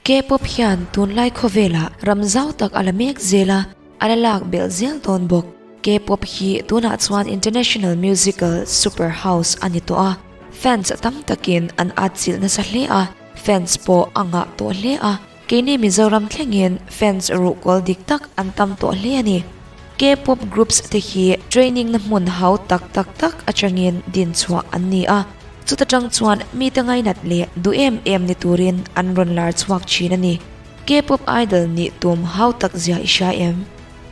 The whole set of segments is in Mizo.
K-pop hian tunlai khawvelah ram zau tak a la mek zel a, a la lak belh zel dawn bawk. K-pop hi tunah chuan international musical super house a ni tawh a, fans tam takin an atchilh nasa hle a, fans pawh a ngah tawh hle a, keini Mizoram thlengin fans ruhkawl dik tak an tam tawh hle a ni. K-pop groups te hi training na hmun hau tak tak tak atangin din chhuah an ni a, chuta tang chuan mite ngainat leh duh em em ni turin an rawn lar chhuak thin a ni. K-pop idol nih tum hau tak zia i hria em?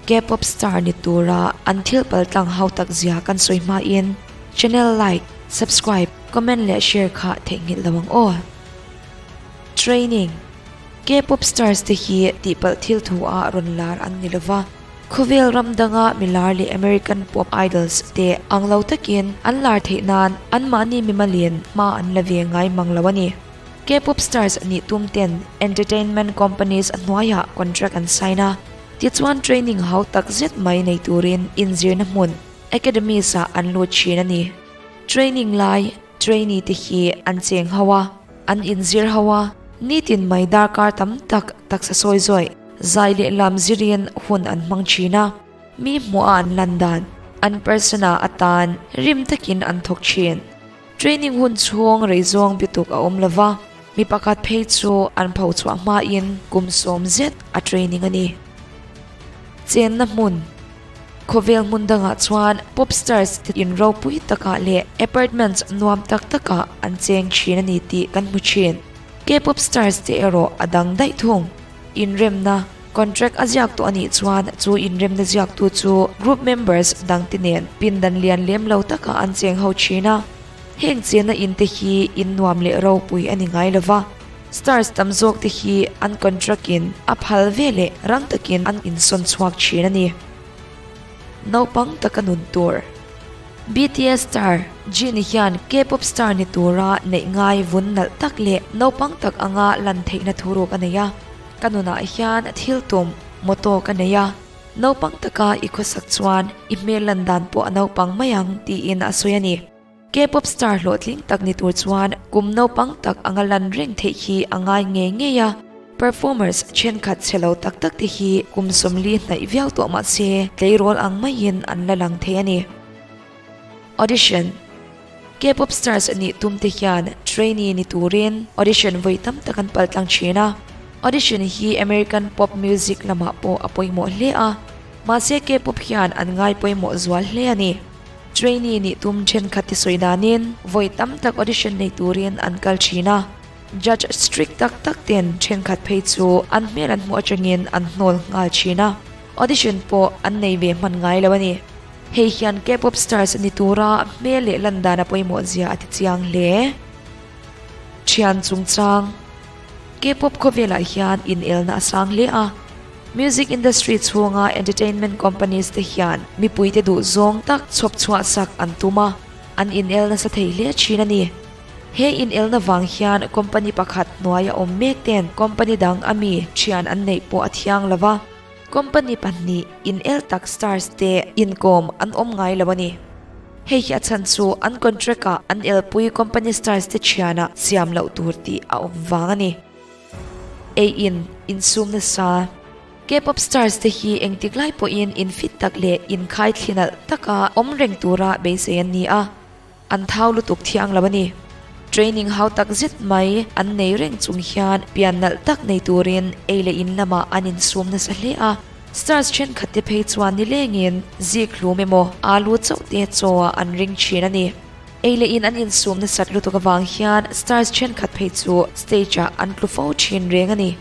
K-pop star ni tura an thil paltlang hau tak zia kan sawi hmain channel like, subscribe, comment leh share kha theihnghilh lo ang aw. Training. K-pop stars te hi tihpalh thil thu ah rawn lar an ni lova, khawvel ram danga milar leh American pop idols te ang lo takin an lar theih nan anmahni mimalin hma an la ve ngai mang lo a ni. K-pop stars nih tum ten entertainment companies hnuaiah contract an sign a, tichuan training hau tak zet mai nei turin inzirna hmun, academies ah an lut thin a ni. Training lai. Trainee te hi an cheng ho a, an inzir ho a, nitin mai darkar tam tak taksa sawi zawih, zai leh lam zirin hun an hmang thin a, mi hmuh a an lan dan, an persona atan rim takin an thawk thin. Training hun chhung rei zawng bituk a awm lova, mi pakhat phei chu an pho chhuah hmain kum sawm zet a training a ni. Chenna hmun. Khawvel hmun dangah chuan pop stars te in ropui takah leh apartments nuam tak takah an cheng thin a ni tih kan hmu thin. K-pop stars te erawh a dang daih thung. Inremna, contract a ziak tawh a nih chuan chu inremna ziaktu chu group members dang te nen pindan lian lem lo takah an cheng ho thin a. Heng chenna in te hi in nuam leh ropui a ni ngai lova. Stars tam zawk te hi an contract in a phal ve leh rang takin an insawn chhuak thin a ni. Naupang taka nun tur. BTS star Jin hian K-pop star ni tura neih ngai vun nalh tak leh naupang tak anga lan theihna thuruk a nei a. Ka nunah hian thil tum, motto, ka nei a. Naupang taka i khawsak chuan i hmel lan dan pawh a naupang mai ang tiin a sawi a ni. K-pop star hlawhtling tak ni tur chuan kum naupang tak anga lan reng theih hi a ngai ngei ngei a, performers thenkhat chhe lo tak tak te hi kum 40 hnaih viau tawh mah se tleirawl ang maiin an la lang thei a ni. Audition K-pop stars nih tum te hian trainee ni turin audition vawi tam tak an paltlang thin a, audition hi American pop music lamah pawh a pawimawh hle a, mahse K-pop hian an ngai pawimawh zual hle a ni. Trainee nih tum thenkhat ti sawi danin vawi tam tak audition nei turin an kal thin a, judge strict tak tak ten thenkhat phei chu an hmel an hmuh atangin an hnawl nghal thin a, audition pawh an nei ve hman ngai lo a ni. Hei hian K-pop stars ni tura hmel leh lan dan a pawimawh zia a ti chiang hle. Thian chungchang K-pop khawvelah hian inelna a sang hle a. Music industry chhunga entertainment companies te hian mipuite duh zawng tak chhawp chhuah sak an tum a, an inel nasa thei hle thin a ni. He inelna vang hian company pakhat hnuaia awm mek ten company dang a mi thian an neih pawh a thiang lo va, company pahnih inel tak stars te inkawm an awm ngai lo a ni. Hei hi a chhan chu an contract ah an elpui company stars te thianah siam loh tur tih a awm vang a ni. Ei in insum nasa. K-pop stars te hi engtik lai pawhin infit tak leh inkhai thli nalh taka awm reng tura beisei an ni a, an thau lutuk thiang lo a ni. Training hau tak zet mai an nei reng chung hian pian nalh tak nei turin ei leh in lamah an insum nasa hle a, stars thenkhat te phei chuan nilengin zik hlum emaw alu chauh te chaw ah an ring thin a ni. Ei leh in an insum nasat lutuk avang hian stars thenkhat phei chu stage ah an tlu fo thin reng a ni.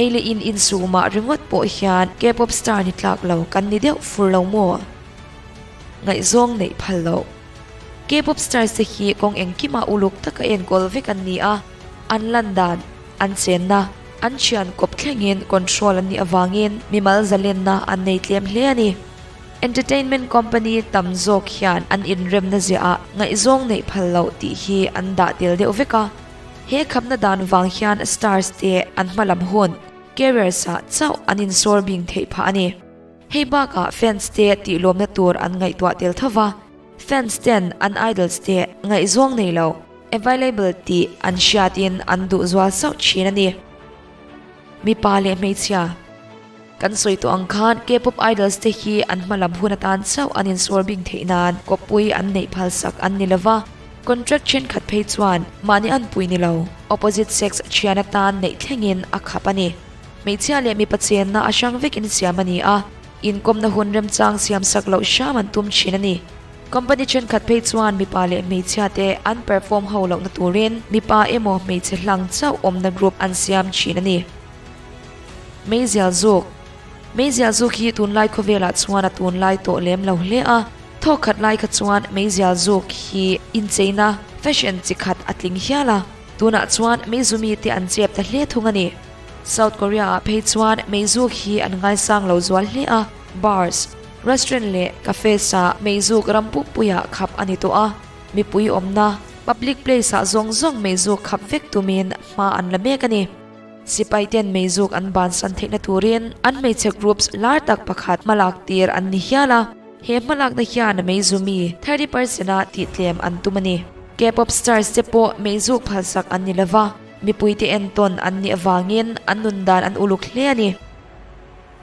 Ei leh in insumah ringawt pawh hian K-pop star ni tlak lo kan ni deuh fur lo maw? Ngaihzawng neih phal loh. K-pop stars te hi kawng engkimah uluk taka enkawl vek an ni a, an lan dan, an chenna, an thian kawp thlengin control an nih avangin mimal zalenna an nei tlem hle a ni. Entertainment company tam zawk hian an inremna ziahah ngaihzawng neih phal loh tih hi an dah tel deuh vek a. He khapna dan vang hian stars te an hmalam hun, careers, ah chauh an insawr bing theih phah a ni. Hei bakah fans te tihlawmna tur an ngaihtuah tel tho va, fans ten an idols te ngaihzawng nei lo, available, tih an hriatin an duh zual sauh thin a ni. Mipa leh hmeichhia. Kan sawi tawh ang khan K-pop idols te hi an hma lam hun atan chauh an insawr bing theih nan kawppui an neih phalsak an ni lova, contract thenkhat phei chuan mahni anpui ni lo, opposite sex thian atan neih thlengin a khap a ni. Hmeichhia leh mipa chenna a hrang vek insiam a ni a, inkawmna hun remchang siamsak loh hram an tum thin a ni. Company thenkhat phei chuan mipa leh hmeichhia te an perform ho lohna turin mipa emaw hmeichhe hlang chauh awmna group an siam thin a ni. Meizial zuk Meizial zuk hi tunlai khawvelah chuan a tunlai tawh lem lo hle a, thawk khat lai kha chuan meizial zuk hi incheina, fashion, chi khat a tling hial a, tunah chuan meizumi te an chep ta hle thung a ni. South Korea ah phei chuan meizuk hi an ngaisang lo zual hle a, bars, restaurant leh cafes ah meizuk ram pumpuiah khap a ni tawh a, mipui awmna, public place ah zawng zawng meizuk khap vek tumin hma an la mek a ni. Sipai ten meizuk an bansan theihna turin an hmeichhe groups lar tak pakhat hmalak tir an ni hial a, he hmalakna hian meizumi 30 percent a tihtlem an tum a ni. K-pop stars te pawh meizuk phalsak an ni lova, mipuite entawn an nih avangin an nun dan an uluk hle a ni.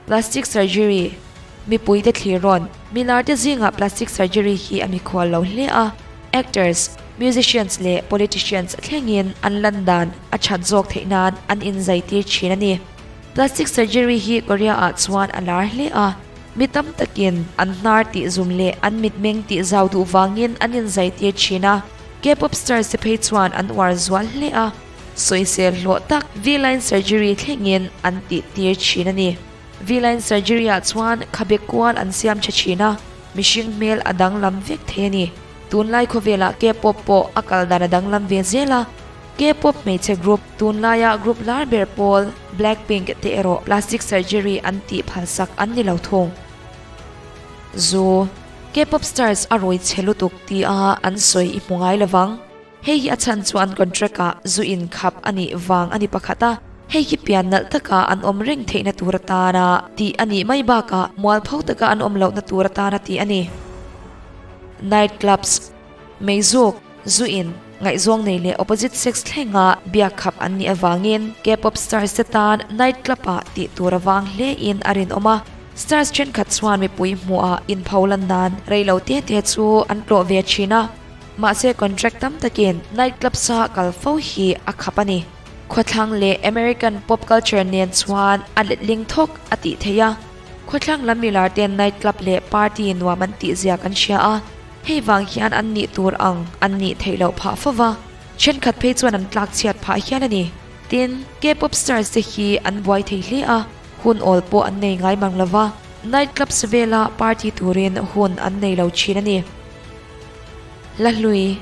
Plastic surgery, Mipuite thlir rawn, Milarte zingah plastic surgery hi a mikhual lo hle a, actors, musicians leh politicians thlengin an lan dan a that zawk theih nan an inzaitir thin a ni. Plastic surgery hi Korea-ah chuan a lar hle a, mi tam takin an hnar tih zum leh an mitmeng tih zau duh vangin an inzaitir thin a, K-pop stars te phei chuan an uar zual hle a. Sawisel hlawh tak V-line surgery thlengin an tih tir thin a ni. V-line surgery ah chuan khabe kual an siam tha thin a, mihring hmel a danglam vek thei a ni. Tunlai khawvelah K-pop pawh a kal dan a danglam ve zel a. K-pop hmeichhe group, tunlaia group lar ber pawl Blackpink te erawh plastic surgery an tih phalsak an ni lo thung. Zu, K-pop stars a rawi chhe lutuk tia an sawi i hmu ngai lovang. Hei hi a chhan chu an contract ah zu in khap a nih vang a ni pakhat a, hei hi pian nalh taka an awm reng theihna tur atana tih a nih mai bakah mualpho taka an awm lohna tur atana tih a ni. Night clubs, meizuk, zu in, ngaihzawng nei leh opposite sex thlenga biak khap an nih avangin K-pop stars te tan night club ah tih tur avang hle in a rinawm a, stars thenkhat chuan mipui hmuhah inpho lan nan reilo te te chu an tlawh ve thin a. Mahse contract tam takin night clubs a kal fo hi a khap a ni. Khawthlang leh American pop culture nen chuan a letling thawk a tih theih a. Khawthlang lam milar ten night club leh party nuam an tih zia kan hria a, hei vang hian an nih tur ang an nih theih loh phah fo va, thenkhat phei chuan an tlak chhiat phah hial a ni. Tin, K-pop stars te hi an buai thei hle a, hun awl pawh an nei ngai mang lo va, night clubs vela party turin hun an nei lo thin a ni. Hla hlui,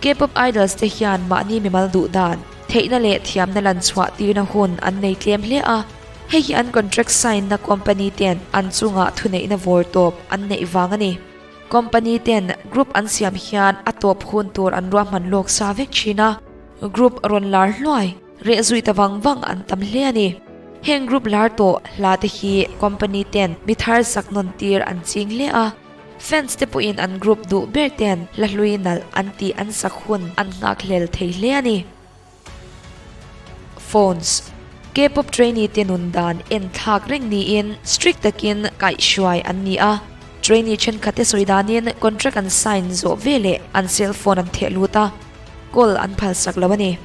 K-pop idols te hian mahni mimal duh dan, theihna leh thiamna lan chhuah tirna hun an nei tlem hle a, hei hi an contract sign na company ten an chungah thuneihna vawr tawp an neih vang a ni. Company ten group an siam hian a tawp hun tur an ruahman lawk sa vek thin a, group rawn lar hluai, reh zui ta vang vang an tam hle a ni. Heng group lar tawh hla te hi company ten mi thar sak nawn tir an ching hle a, Fans te pawhin an group duh ber ten hla hlui nalh an tih an sak hun an nghakhlel thei hle a ni. Phones, K-pop trainee te nun dan en thlak reng niin strict takin kaihhruai an ni a. Trainee thenkhat te sawi danin contract an sign zawh veleh an cell phone an theh lut a, call an phalsak lo a ni.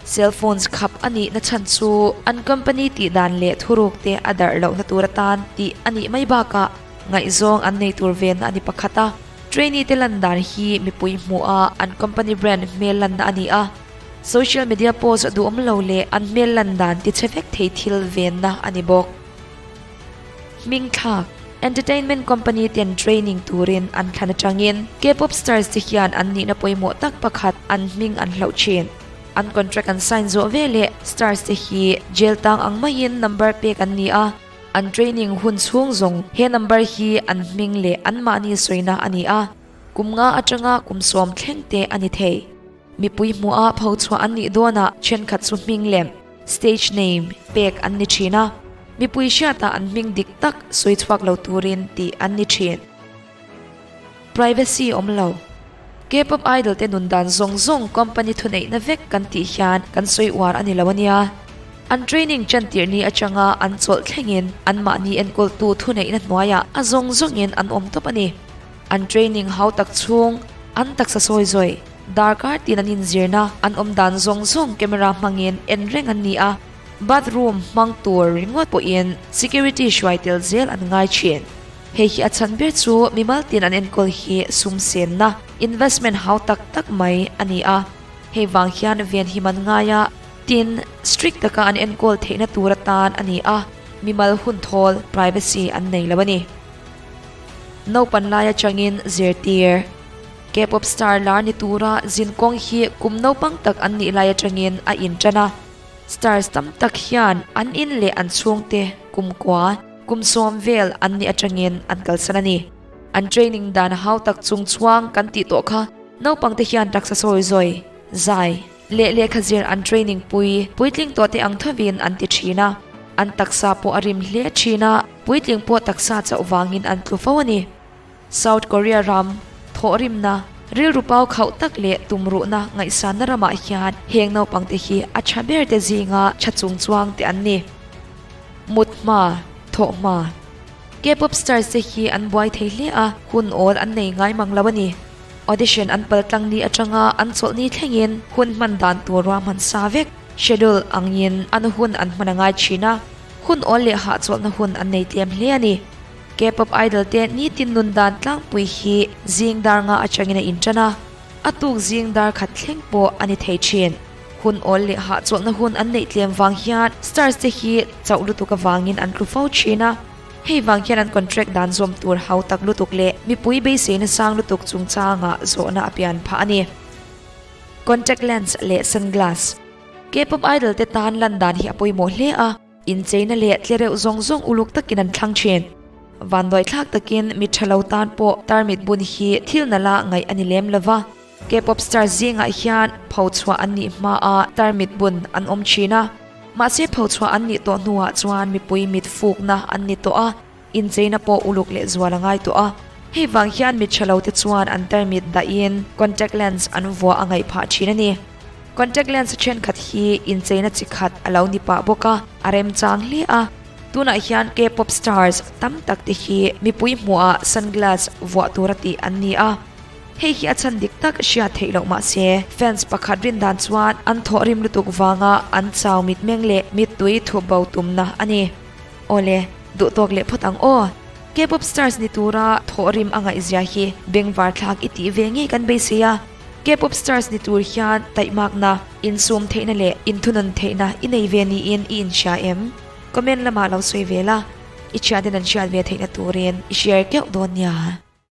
Cell phones khap a nihna chhan chu an company tih dan leh thuruk te a darh lohna tur atan tih a nih mai bakah ngaihzawng an nei tur venna a ni pakhat a. Trainee te lan dan hi mipui hmuh a an company brand hmel lanna a ni a. Social media post duhawm lo leh an hmel lan dan tichhe vek thei thil venna a ni bawk. Hming thlak, Entertainment company ten training turin an thlan atangin K-pop stars te hian an nihna pawimawh tak pakhat an hming an hlauh thin. An contract an sign zawh veleh stars te hi jail tang ang maiin number pek an ni a, an training hun chhung zawng he number hi an hming leh anmahni sawina a ni a, kum nga atanga kum sawm thleng te a ni thei. Mipui hmuha pho chhuah an nih dawnah thenkhat chu hming lem, stage name, pek an ni thin a, mipui hriatah an hming dik tak sawi chhuak lo turin tih an ni thin. Privacy awm lo. K-pop idol te nun dan zawng zawng company thuneihna vek kan tih hian kan sawi uar a ni lo a nia. An training ṭantirh ni aṭanga an chawlh thlengin anmahni enkawltu thuneihna hnuaiah a zawng zawngin an awm tawp a ni. An training hau tak chhung, an taksa sawi zawi, darkar tin an inzirna, an awm dan zawng zawng camera hmangin en reng an ni a, bathroom hmang tur ringawt pawhin security hruai tel zel an ngai thin. Hei hi a chhan ber chu mimal tin an enkawl hi sum senna, investment hau tak tak mai a ni a, hei vang hian ven him an ngai a, Tin, strict taka an enkawl theihna tur atan a ni a, mimal hun thawl, privacy, an nei lo a ni. Naupan lai atangin zirtir. K-pop star lar ni tura zin kawng hi kum naupang tak an nih lai atangin a intan a. Stars tam tak hian an in leh an chhungte kumkua, kum sawm vel an nih atangin an kalsan a ni. An training dan hau tak chung chhuang kan tih tawh kha naupangte hian taksa sawi zawi, zai, Leh lehkha zir an training pui puitling tawh te ang thovin an ti thin a, an taksa pawh a rim hle thin a, puitling pawh taksa chauh vangin an tlu fo a ni. South Korea ram thawhrimna, rilru pau khauh tak leh tumruhna ngaihsanna ramah hian heng naupangte hi a tha ber te zinga tha chung chuang te an ni. Mut hma, thawh hma. K-pop stars te hi an buai thei hle a, hun awl an nei ngai mang lo a ni. Audition an pal tlang ni atanga an chawlh ni thlengin hun hman dan tur ruahman sa vek, schedule, angin an hun an hman a ngai thin a, hun awl leh hahchawlhna hun an nei tlem hle a ni. K-pop idol te nitin nun dan tlangpui hi zing dar nga atangin a intan a, a tuk zing dar khat thleng pawh a ni thei thin. Hun awl leh hahchawlhna hun an neih tlem vang hian stars te hi chauh lutuk avangin an tlu fo thin a. Hei vang hian an contract dan zawm tur hau tak lutuk leh mipui beiseina sang lutuk chungchangah zawhna a pian phah a ni. Contact lens leh sunglass. K-pop idol te tan lan dan hi a pawimawh hle a, incheina leh tlereuh zawng zawng uluk takin an thlang thin. Vanduaithlak takin mi tha lo tan pawh tarmit bun hi thil nala ngaih a ni lem lova. K-pop star zingah hian phochhuah an nih hmaa tarmit bun an awm thin a. Mahse phochhuah an nih tawh hnuah chuan mipui mit fukna an ni tawh a, incheina pawh uluk leh zual a ngai tawh a. Hei vang hian mit tha lo te chuan an tarmit dahin contact lens an vuah a ngaih phah thin a ni. Contact lens thenkhat hi incheina chi khat a lo ni pah bawk a, a remchang hle a. Tunah hian K-pop stars tam tak te hi mipui hmuhah sunglass vuah tura tih an ni a. Hei hi a chhan dik tak hriat theih loh mah se, fans pakhat rin dan chuan an thawh rim lutuk vanga an chau mitmeng leh mittui thup bo tumna a ni. Awle, duh tawk leh phawt ang aw. K-pop stars ni tura thawh rim a ngaihzia hi bengvar thlak i tih ve ngei kan beisei a. K-pop stars ni tur hian taihmakna, insum theihna leh inthunun theihna i nei ve niin i inhria em? Comment lamah lo sawi ve la, i thianten an hriat ve theihna turin i share keuh dawn nia.